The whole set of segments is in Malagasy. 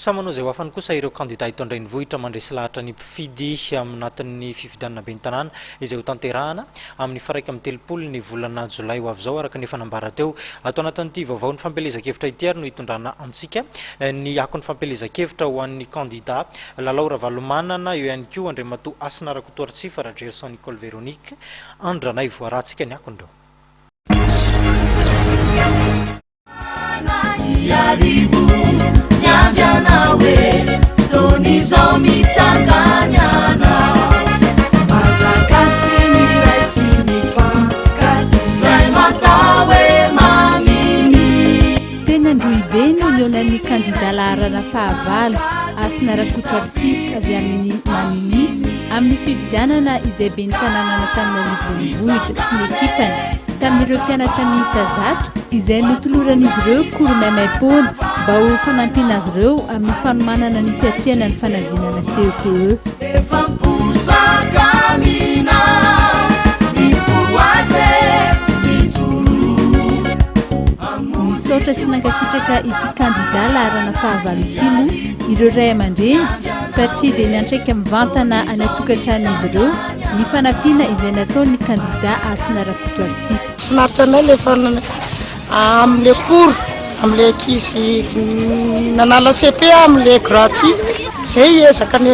Samy manao izay ho afany kosa ireo kandida eto an-drenivohitra mandresy lahatra ny mpifidy anatin'ny fifidianana ben'ny tanàna izay hotanterahana amin'ny faha-31 ny volana jolay ho avy izao araka ny efa nambara teo. Ato anatin'ity vaovaon'ny fampielezan-kevitra ity ary no hitondrana antsika ny akon'ny fampielezan-kevitra ho an'ny kandida Lalao Ravalomanana, eo ihany koa Andriamatoa Hasina Rakotoaritsifa, Rajerison Nicole Veronique, Andranaivo. Arahantsika ny akon'ireo. Teny Androhibe no nihaonan'ny kandida laharana fahavalo, Hasina Rakotoaritsifa avy amin'ny Mamimi, amin'ny fifidianana izay ben'ny tanànan'Antananarivo Renivohitra sy ny ekipany, tamin'ireo mpianatra miisa 100, izay notoloran'izy ireo cours maimaimpoana mba ho fanampiana azy ireo amin'ny fanomanana ny fiatrehana ny fanadinana CEPE. Nisaotra sy nankasitraka ity kandida laharana fahavalo ity moa ireo ray aman-dreny satria dia miantraika mivantana any an-tokantranon'izy ireo ny fanampiana izay nataon'ny kandida Hasina Rakotoaritsifa. Finaritra anay le fa amle cours amle ankizy nanala CP amle gratuit zay ezaka ny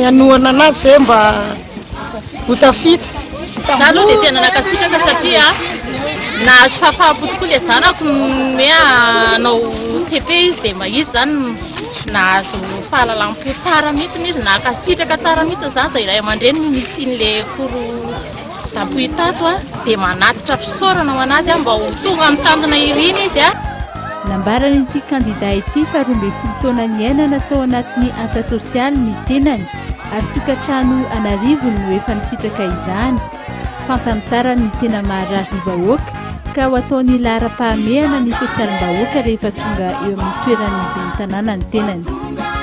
hanohana anazy zay mba ho tafita. Za aloha dia tena nankasitraka satria nahazo fahafaham-po tokoa le zanako hoe hanao CP izy dia mba izy zany nahazo fahalalam-po tsara mihitsy izy, nankasitraka tsara mihitsy zany izay ray aman-dreny no nisian'le cours d'appui tato dia manatitra fisaorana ho an'azy mba ho tonga amin'ny tanjona iriny izy. Nambaran'ity kandida ity fa 12 taona niainana tao anatin'ny asa sosialy ny tenany ary tokantrano an'arivony no efa nisitraka izany. Fantany tsara ny tena maharary ny vahoaka ka ho ataony laharam-pahamehana ny sosialim-bahoaka rehefa tonga eo amin'ny toeran'ny ben'ny tanàna ny tenany.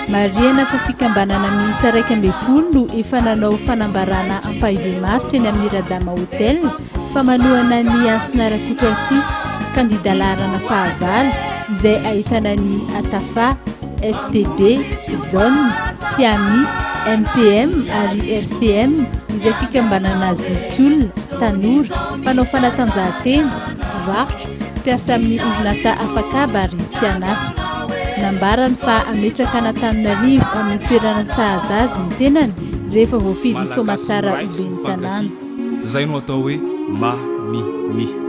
Marihana fa fikambanana miisa 11 no efa nanao fanambarana ampahibemaso eny amin'ny Radama Hotel fa manohana an'i Hasina Rakotoaritsifa, kandida laharana fahavalo, izay ahitana ny Atafa, FTB, Zone, Fiami, MPM ary RCM izay fikambanana zokiolona, tanora, mpanao fanatanjahantena, mpivarotra, mpiasa amin'ny orinasa afakaba ary tsy an'asa. Nambarany fa hametraka an'Antananarivo amin'ny toerana sahaza azy ny tenany rehefa voafidy Malagasy Soamatsara miray ho sy ben'ny tanàna. mifankatia, zay no atao hoe ma mi mi.